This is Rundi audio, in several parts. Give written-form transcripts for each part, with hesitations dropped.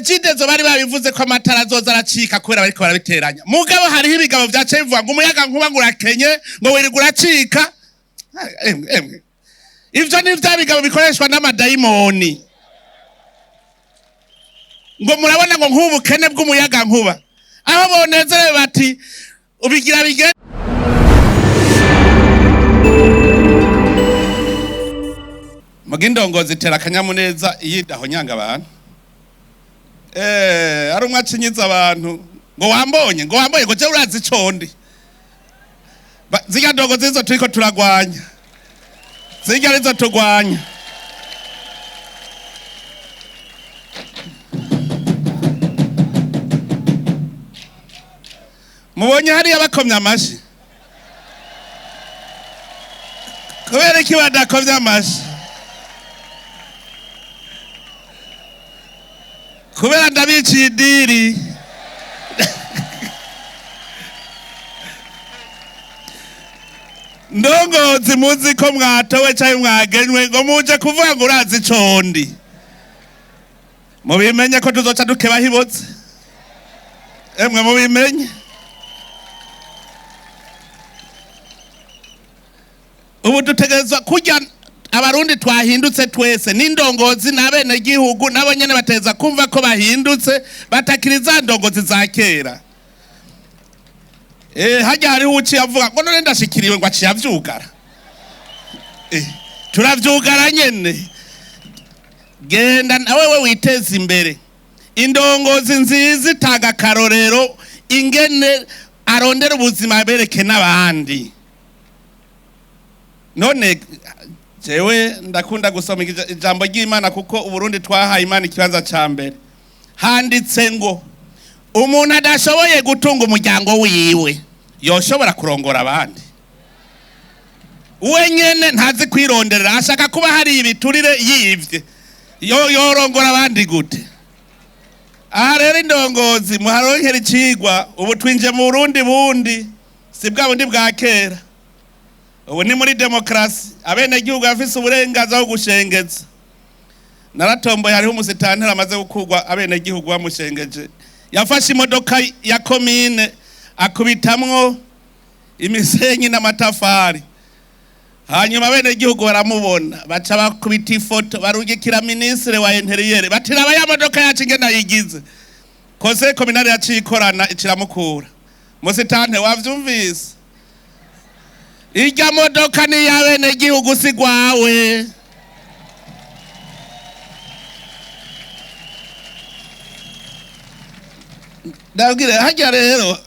Regideso bari babivuze ko amatara azoza aracika kubera bariko barabiteranya. Mugabo hariho ibigabo vyaciye bivuga ngo umuyaga nkuba ngo urakenye, ngo wirirwa uracika. Emwe, emwe. Ivyo ni vya bigabo bikoreshwa n'amadayimoni. Ngo murabona ngo nk'ubu bukene bw'umuyaga nkuba. Aho bonezerewe bati ubigira bigende. Muga indongozi itera akanyamuneza iyo idahonyanga abantu. Ari umwe acinyiza abantu ngo wambonye, ngo wambonye, ngo jewe urazi ico ndi. Zirya ndongozi nizo turiko turagwanya. Zirya nizo turwanya. Mubonye hariya bakomye amashi. Kubera iki badakomye amashi? Kubera ndabiciye idiri. Ndongozi muzi ko mwatowe canke mwagenywe ngo muje kuvuga ngo urazi ico ndi. Mubimenye ko tuzoca dukeba hibotse. Emwe mubimenye. Ubu dutegerezwa kurya abarundi twahindutse twese n'indongozi n'abenegihugu nabo nyene bateza kumva ko bahindutse batakiri za ndongozi za kera. Harya hariho uciye avuga ngo none ndashikiriwe ngo aciye avyugara. Turavyugara nyene. Genda nawe we witeze imbere. Indongozi nziza itanga akarorero ingene arondera ubuzima bereke n'abandi. None jewe ndakunda gusoma ijambo ry'Imana kuko Uburundi twahaye Imana ikibanza ca mbere. Handitse ngo umuntu adashoboye gutunga umuryango wiwe yoshobora kurongora abandi. We nyene ntazi kwironderera, ashaka kuba hari ibiturire yivye. Yorongora abandi gute? Aha rero indongozi muharonkera icigwa. Ubu twinjiye mu Burundi bundi, si bwa bundi bwa kera. Ubu ni muri demokrasi, abenegihugu bafise uburenganzira bwo gushengeza. Naratomboye hariho umusitanteri amaze gukurwa abenegihugu bamushengeje. Yafashe imodoka ya komine akubitamwo imisenyi n'amatafari. Hanyuma abenegihugu baramubona, baca bakubita ifoto barungikira minisitiri wa interiere bati raba ya modoka yacu ingene ayigize. Conseil communal yaciye ikorana iciramukura. Musitante wavyumvise? Irya modoka ni iy'abenegihugu si gwawe. Ndabwire harya rero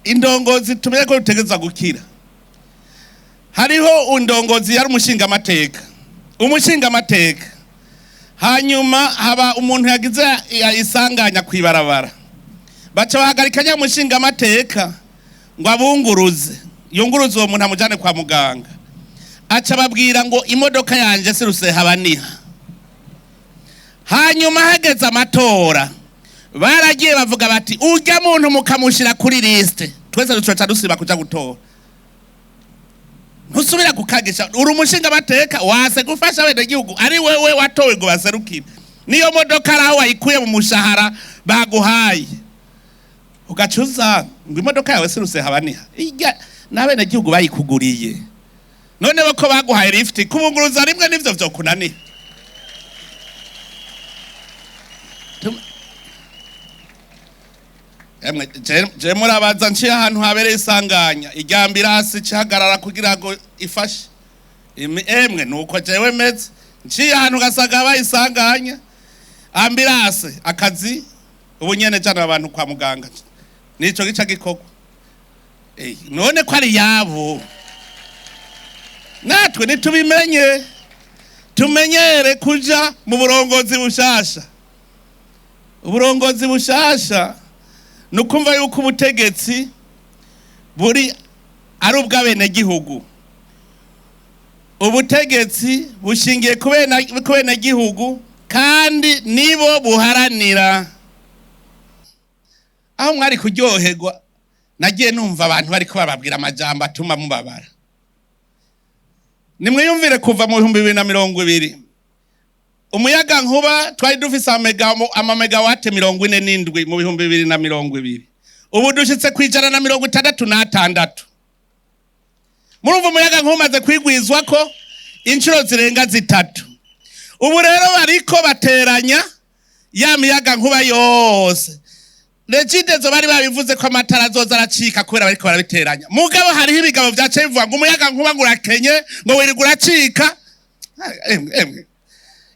indongozi tumenye ko dutegerezwa gukira. Hariho indongozi yari umushingamateka. Umushingamateka. Hanyuma haba umuntu yagize isanganya kwibarabara. Baca bahagarika nya mushingamateka ngo abunguruze. Yunguruze uwo muntu amujane kwa muganga. Aca ababwira ngo imodoka yanje si rusehabaniha. Hanyuma hageze amatora baragiye bavuga bati urya muntu mukamushira kuri liste twese ducoca dusiba kuja gutora. Ntusubira gukagisha uri umushingamateka wase gufasha abenegihugu ari wewe watowe ngo baserukire. Niyo modoka araho wayikuye mu mushahara baguhaye ugacuza ngo imodoka yawe si rusehabaniha. Irya n'abenegihugu bayikuguriye. None bo ko baguhaye lift kubunguruza rimwe nivyo vyokunaniye. Emwe, je murabaza nciye ahantu habereye isanganya iryambirasi cihagarara kugira ngo ifashe. Emwe nuko jewe meze nciye ahantu ugasanga bayisanganya ambirase akazi ubu nyene jana abantu kwa muganga nico gica gikorwa. None ko ari yabo natwe ntitubimenye, tumenyere kuja mu burongozi bushasha. Uburongozi bushasha nukumva yuko ubutegetsi buri ari ubw'abenegihugu. Ubutegetsi bushingiye ku benegihugu kandi nibo buharanira. Aho mwari kuryoherwa nagiye numva abantu bariko bababwira amajambo atuma mubabara. Nimwiyumvire kuva mu bihumbi bibiri na mirongo ibiri Umuyaga nkuba twari dufise amamegawate 47 mu 2020, ubu dushitse ku 166. Murumva umuyaga nkuba umaze kwigwizwa ko inshuro zirenga zitatu. Ubu rero bariko bateranya ya miyaga nkuba yose. Regideso bari babivuze ko amatara azoza aracika kubera bariko barabiteranya. Mugabo hariho ibigabo vyaciye bivuga ngo umuyaga nkuba ngo urakenye, ngo wirirwa uracika. Emwe, emwe.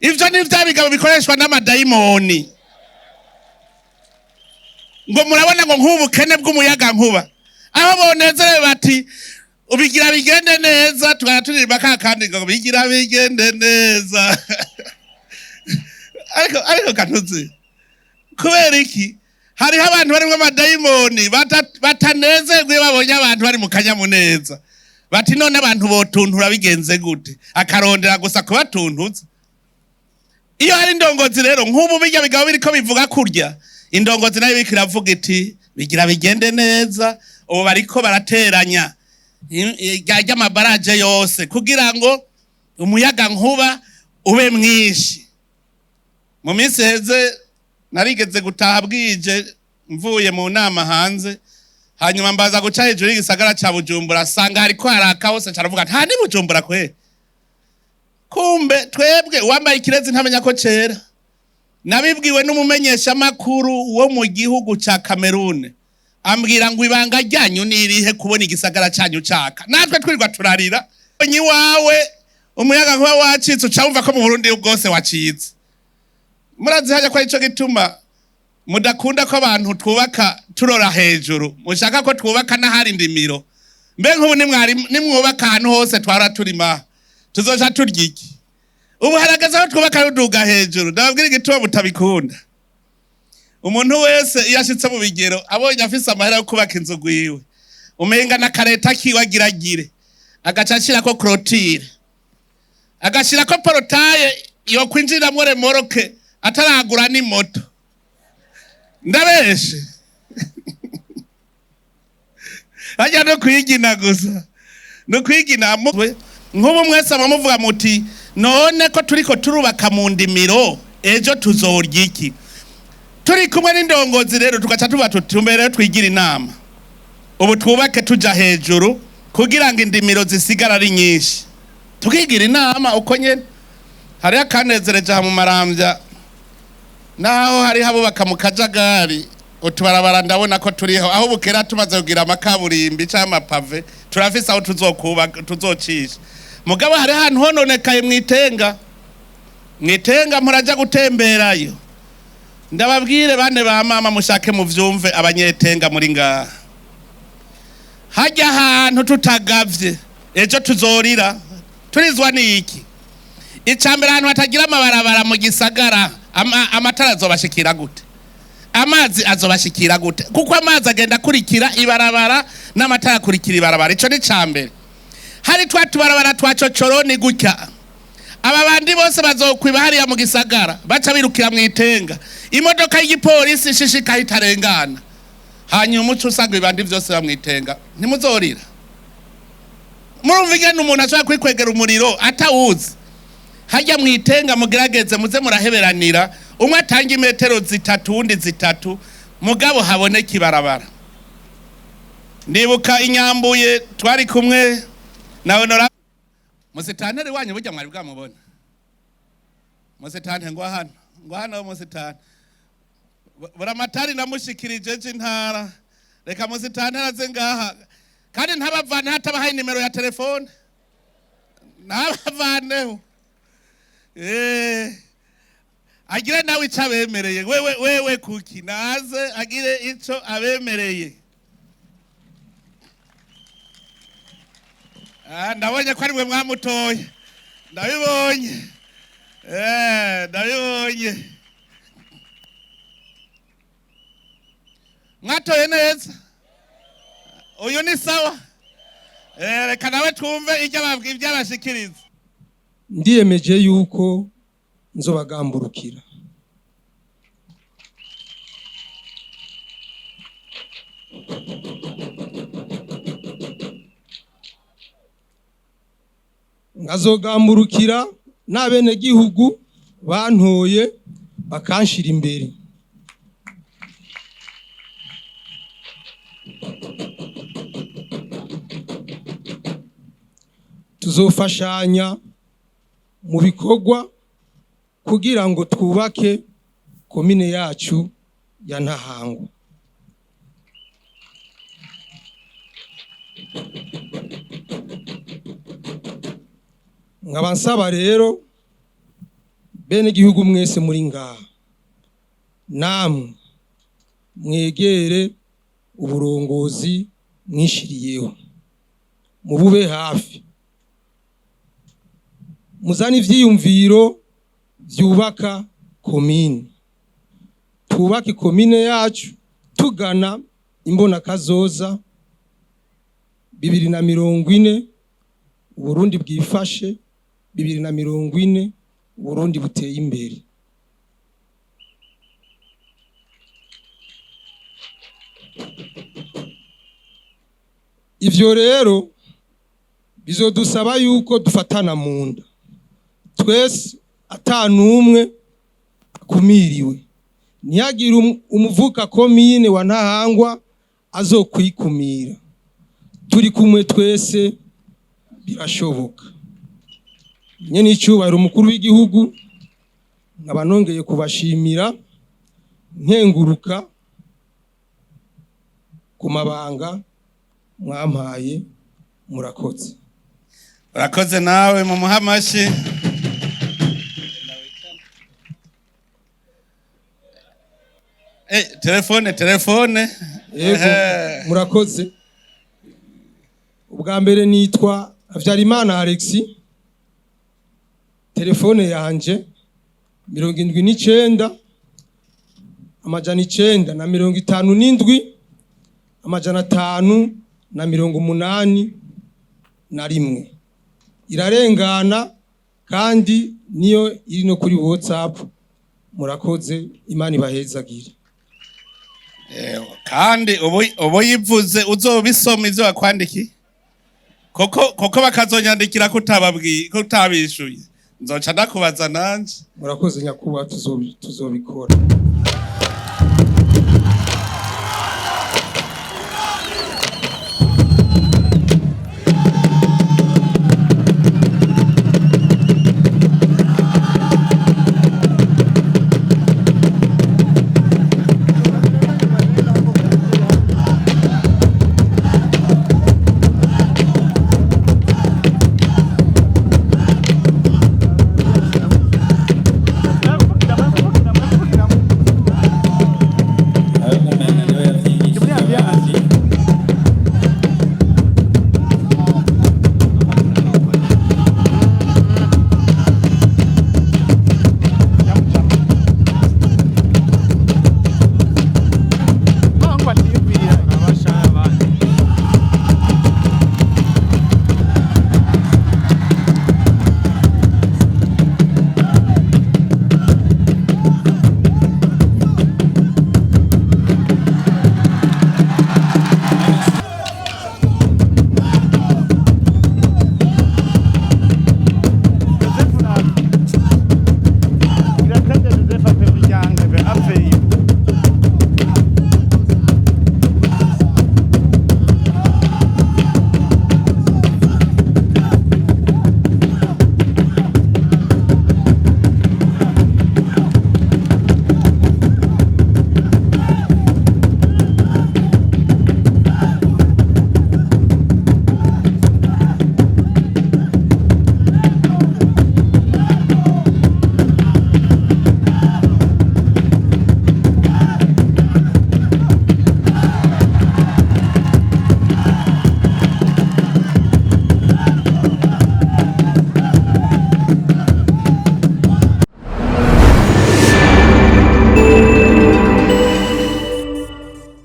Ivyo ni vya bigabo bikoreshwa n'amadayimoni. Ngo murabona ngo nk'ubukene bw'umuyaga nkuba. Aho bonezerewe bati ubigira bigende neza, tukaba turirimba ka kandi ngo bigira bigende neza. Ariko kantuzi. Kubera iki? Hariho abantu barimwo amadayimoni batanezerwa iyo babonye abantu bari mu kanyamuneza. Bati none abantu botuntura bigenze gute? Akarondera gusa kubatuntuza. Iyo hari indongozi rero nk'ubu bijya bigabo biriko bivuga kurya, indongozi nayo biriko iravuga iti bigira bigende neza. Ubu bariko barateranya ry'amabaraje yose kugira ngo umuyaga nkuba ube mwinshi. Mu minsi heze narigeze gutaha bwije mvuye mu nama hanze, hanyuma mbaza guca hejuru y'igisagara ca Bujumbura, sanga hariko haraka hose, caravuga nta ni Bujumbura kwe. Kumbe twebwe uwambaye ikirezi ntamenya ko cera. Nabibwiwe n'umumenyeshamakuru wo mu gihugu ca Cameroon, ambwira ngo ibanga ryanyu ni irihe kubona igisagara canyu caka? Natwe twirirwa turarira. Nyiwawe umuyaga nkuba wacitse, uca wumva ko mu Burundi bwose wacitse. Murazi hajya ko arico gituma mudakunda ko abantu twubaka turora hejuru, mushaka ko twubaka n'ahari indimiro. Mbe nk'ubu nimwubaka ahantu hose twara turima, tuzoca turya iki? Ubu harageze aho twubaka ruduga hejuru. Ndababwira igituma mutabikunda. Umuntu wese iyo ashitse mu bigero abonye afise amahera yo kubaka inzu gwiwe, umenga na kareta kiwe agiragire, agaca ashirako clôture, agashirako portail yo kwinjiriramwo remorque ataragura n'imoto. Ndabeshe? Hajya no kwigina gusa, no kwigina. Nk'ubu mwese muvuga muti none ko turiko turubaka mu ndimiro, ejo tuzorya iki? Turi kumwe n'indongozi rero tugaca tuba tuti rero twigira inama, ubu twubake tuja hejuru kugira ngo indimiro zisigara ari nyinshi. Tukigira inama uko nyene. Hariho akanezereje aha mu Maramvya, naho hariho abubaka mu kajagari. Utubarabara ndabona ko turiho aho bukera, tumaze kugira amakaburimbi canke amapave, turafise aho tuzokubaka tuzocisha. Mugabo hari ahantu hononekaye mwitenga, mwitenga muraja gutemberayo. Ndababwire bane ba mama, mushake muvyumve, abanyetenga muri ngaha, hajya ahantu tutagavye ejo tuzorira. Turizwa niki? Icambere, ahantu hatagira amabarabara mu gisagara, amatara azobashikira gute? Amazi azobashikira gute? Kuko amazi agenda akurikira ibarabara n'amatara akurikira ibarabara. Ico ni cambere. Hari twa tubarabara twa cocoroni gutya, aba bandi bose bazokwiba hariya mu gisagara, baca birukira mu itenga, imodoka y'igipolisi ishishikaye itarengana, hanyuma uca usanga ibandi vyose bamwitenga. Ntimuzorira? Murumva ingene umuntu ashobora kwikwegera umuriro atawuzi? Hajya mwitenga mugerageze muze muraheberanira, umwe atanga imetero zitatu, uwundi zitatu, mugabo haboneka ibarabara. Ndibuka inyambuye twari kumwe na honora musitanteri wanyu, burya mwari bwamubona musitante, ngo hano, ngo hano musitante buramatari namushikirije c'intara. Reka musitanteri aze ngaha, kandi ntabavane hatabahaye nimero ya telefone, ntabavaneho. Agire nawe ico abemereye. Wewe wewe kuki naze agire ico abemereye. Ndabonye ko ari mwe mwamutoye, ndabibonye, ndabibonye. Mwatoye neza, uyu ni sawa. Reka nawe twumve ibyo abashikiriza. Ndiyemeje yuko nzobagamburukira. Nkazogamburukira n'abenegihugu Bantoye bakanshira imbere. Tuzofashanya mu bikorwa kugira ngo twubake komine yacu ya Ntahangwa. Nkaba nsaba rero bene igihugu mwese muri ngaha, namwe mwegere uburongozi mwishiriyeho, mubube hafi, muzane ivyiyumviro vyubaka komine, twubake komine yacu tugana imbona kazoza 2040 Uburundi bwifashe, 2040 Uburundi buteye imbere. Ivyo rero bizodusaba yuko dufatana mu nda twese, ata n'umwe akumiriwe. Ntihagire umuvuka komine wa Ntahangwa azokwikumira. Turi kumwe twese birashoboka. Nyene icubahiro umukuru w'igihugu, nkaba nongeye kubashimira, nkenguruka ku mabanga mwampaye. Murakoze. Urakoze nawe, mu muhamashi. Telefone, telefone. Yego. Ehe. Murakoze. Ubwa mbere nitwa Habyarimana Alexis. Telefone yanje 79 957 581 irarengana, kandi niyo iri no kuri WhatsApp. Murakoze, Imana ibahezagire. Kandi ubu yivuze uzobisoma ivyo wakwandikiye, koko bakazonyandikira ko utababwiye, ko utabishuye, nzoca ndakubaza nanje. Murakoze nyakubahwa, tuzobikora.